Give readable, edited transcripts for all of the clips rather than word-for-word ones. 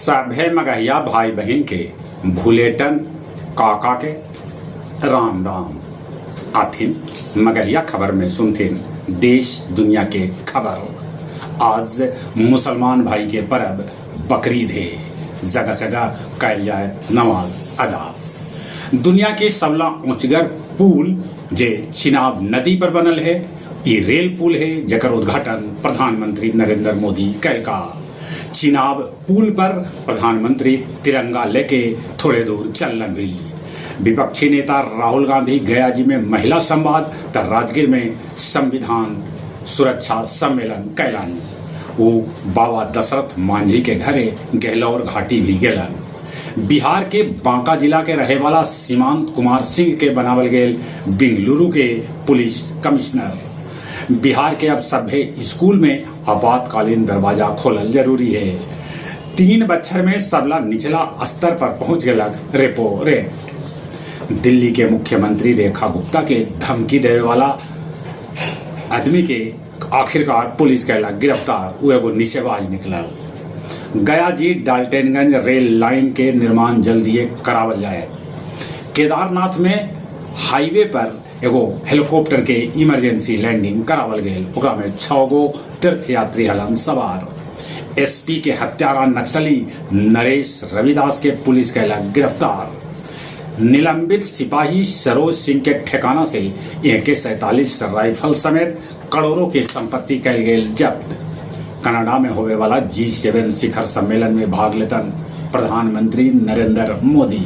सभे मगहिया भाई बहिन के भुलेटन काका के राम राम। आथिन मगहिया खबर में सुनथिन देश दुनिया के खबर। आज मुसलमान भाई के परब बकरीद हे, जगह जगह कैल जाए नमाज अदा। दुनिया के सबला ऊंचगर पुल जे चिनाब नदी पर बनल है, ई रेल पुल है जकर उद्घाटन प्रधानमंत्री नरेंद्र मोदी कैलका। चिनाब पुल पर प्रधानमंत्री तिरंगा लेके थोड़े दूर चललन भी। विपक्षी नेता राहुल गांधी गया जी में महिला संवाद त राजगीर में संविधान सुरक्षा सम्मेलन कैलन। वो बाबा दशरथ मांझी के घरे गहलौर घाटी भी गेलन। बिहार के बांका जिला के रहे वाला सीमांत कुमार सिंह के बनावल गेल बेंगलुरु के पुलिस कमिश्नर। बिहार के अब सभे स्कूल में आपातकालीन दरवाजा खोलल जरूरी है। 3 बच्छर में सबला निचला स्तर पर पहुंच गलक रेपो रेट। दिल्ली के मुख्यमंत्री रेखा गुप्ता के धमकी देवे वाला आदमी के आखिरकार पुलिस कैला गिरफ्तार, वो एगो निशेबाज निकलल। गया जी डाल्टनगंज रेल लाइन के निर्माण जल्दी करावल जाए। केदारनाथ में हाईवे पर एगो हेलीकॉप्टर के इमरजेंसी लैंडिंग करावल गेल, ओकरा में 6 गो तीर्थयात्री हलन सवार। एसपी के हत्यारा नक्सली नरेश रविदास के पुलिस कैला गिरफ्तार। निलंबित सिपाही सरोज सिंह के ठिकाना से AK-47 rifle समेत करोड़ों के संपत्ति कैल गेल जब्त। कनाडा में होवे वाला G7 शिखर सम्मेलन में भाग लेतन प्रधानमंत्री नरेंद्र मोदी।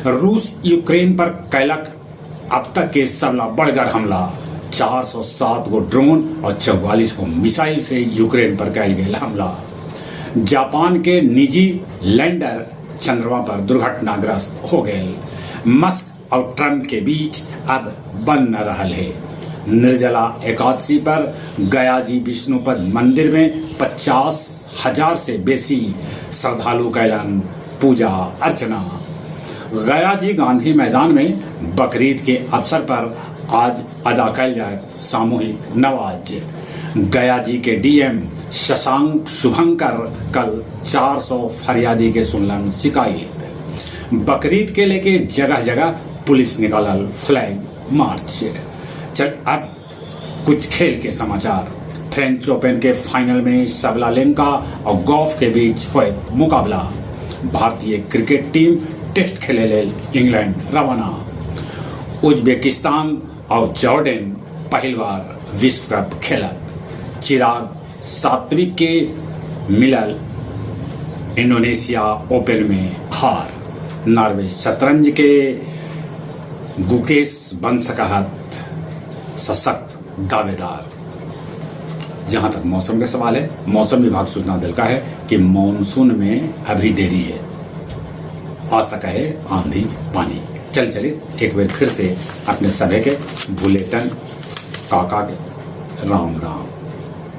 रूस यूक्रेन पर कैलक अब तक के सबला बड़गर हमला, 407 गो ड्रोन और 44 गो मिसाइल से यूक्रेन पर कैल गेल हमला। जापान के निजी लैंडर चंद्रमा पर दुर्घटनाग्रस्त हो गए। मस्क और ट्रंप के बीच अब बन न रहल है। निर्जला एकादशी पर गया जी विष्णुपद मंदिर में 50,000 से बेसी श्रद्धालु कैलन पूजा अर्चना। गया जी गांधी मैदान में बकरीद के अवसर पर आज अदा कैल जाए सामूहिक नमाज। गया जी के डीएम शशांक शुभंकर कल 400 फरियादी के सुनलन शिकायत। बकरीद के लेके जगह जगह पुलिस निकालल फ्लैग मार्च। चल अब कुछ खेल के समाचार। फ्रेंच ओपन के फाइनल में सबलालेंका और गॉफ के बीच हुए मुकाबला। भारतीय क्रिकेट टीम टेस्ट खेले लेल इंग्लैंड रवाना। उज्बेकिस्तान और जॉर्डन पहली बार विश्व कप खेलत। चिराग सात्विक के मिलल इंडोनेशिया ओपन में हार। नॉर्वे शतरंज के गुकेश बन सकहत सशक्त दावेदार। जहां तक मौसम का सवाल है, मौसम विभाग सूचना दिलका है कि मानसून में अभी देरी है, आ सका है आंधी पानी। चल चलिए एक बार फिर से अपने सभी के बुलेटिन काका के राम राम।